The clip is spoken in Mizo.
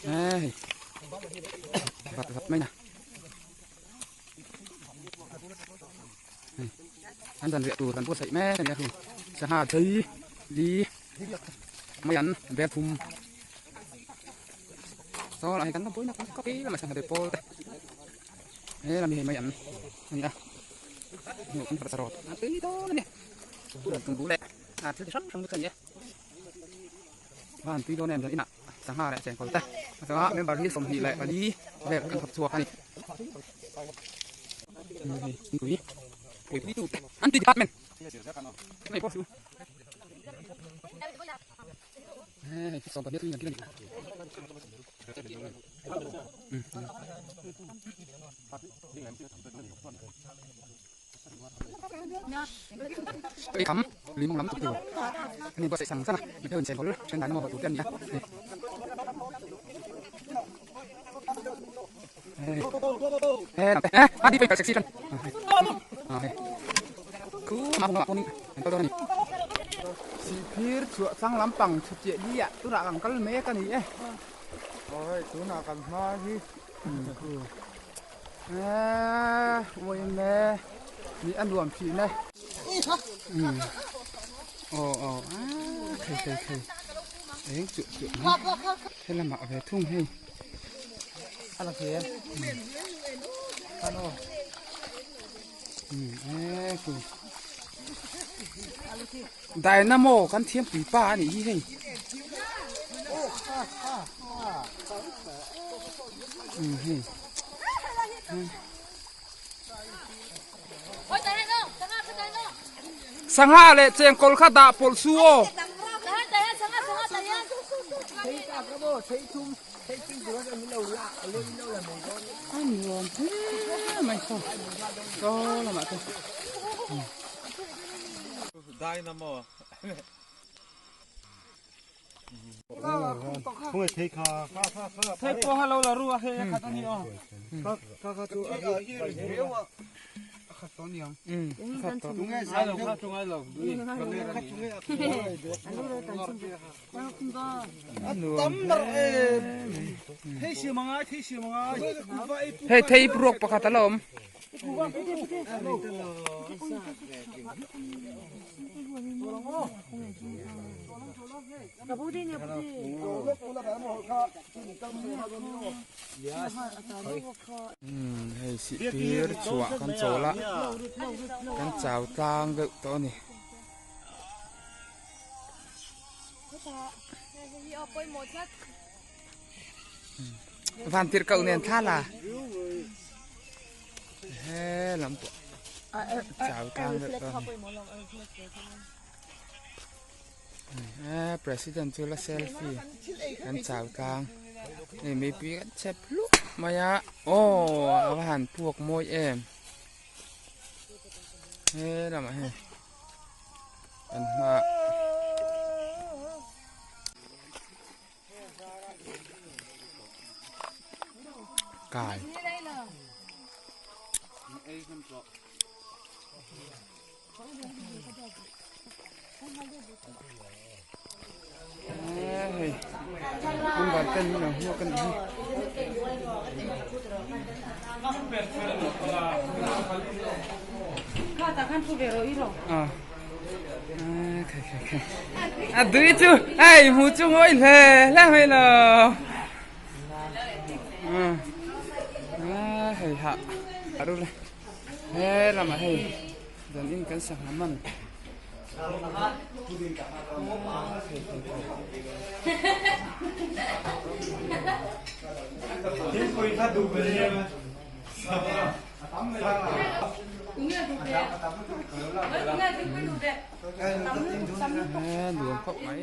Hei vat vat mai na hei an zan riah tur kan buatsaih mek a ni a hei sangha thei li mai an bel thum saw lah hei kan la buaina kan kawp ila mai sangha te pawl te he lam hi hei mai an a ni a hmuh kan hmarcha rawt a tui dawn a ni tumbu leh a thil chi hrang hrang te chu a ni e. Van tui dawn em chuan inah sangha leh chengkawl te a chungah member hi 24 vel kan thawk chhuak a ni. Tui pui tu te an tui department hei pawh chu hei 12 tui an ti a ni. Ei kham lui mawng lam tuk tur a ni buatsaih sang sang a mi pheuin chengkawl then dan emaw tur te a ni a hei a di pawhin sexy tan hei khu ma hung lamah pawhin an kal dawn a ni. Sihphir chhuah chang lampang chhuchiah diah tunah kan kal mek a ni e. Aw hei tunah kan hma hi. Eee uaim e ni a nuam thin e aw aw aaa thei thei thei eng chuh chuh mai helamah ve thung hei a la thei e eee ku dynamo kan thiam pui pa a nih hi hei hei sangha leh chengkawl kha dah pawlh su aw. A nuam hle mai saw saw lamah te. Dynamo. Hei thei ruak pakhat a la awm. Hei sihphir chhuah kan chawl a kan chau tlang deuh tawh a ni. Van tirh koh nen thla la he lam pawh chau tlang deuh tawh a ni. Eee president chu la selfie kan chau tlang hei mipui kan chep hlup mai a aw a va han puak mawi em he lamah hei kan hmaah. Kai. Hei number ten hi lo hmuak a nih hi. Ah. A dui chu hei hmu chu ngawi hle hle mai lo. Hei hah a ru le. He lamah hei zan in kan sangha man. He nuam khawp mai.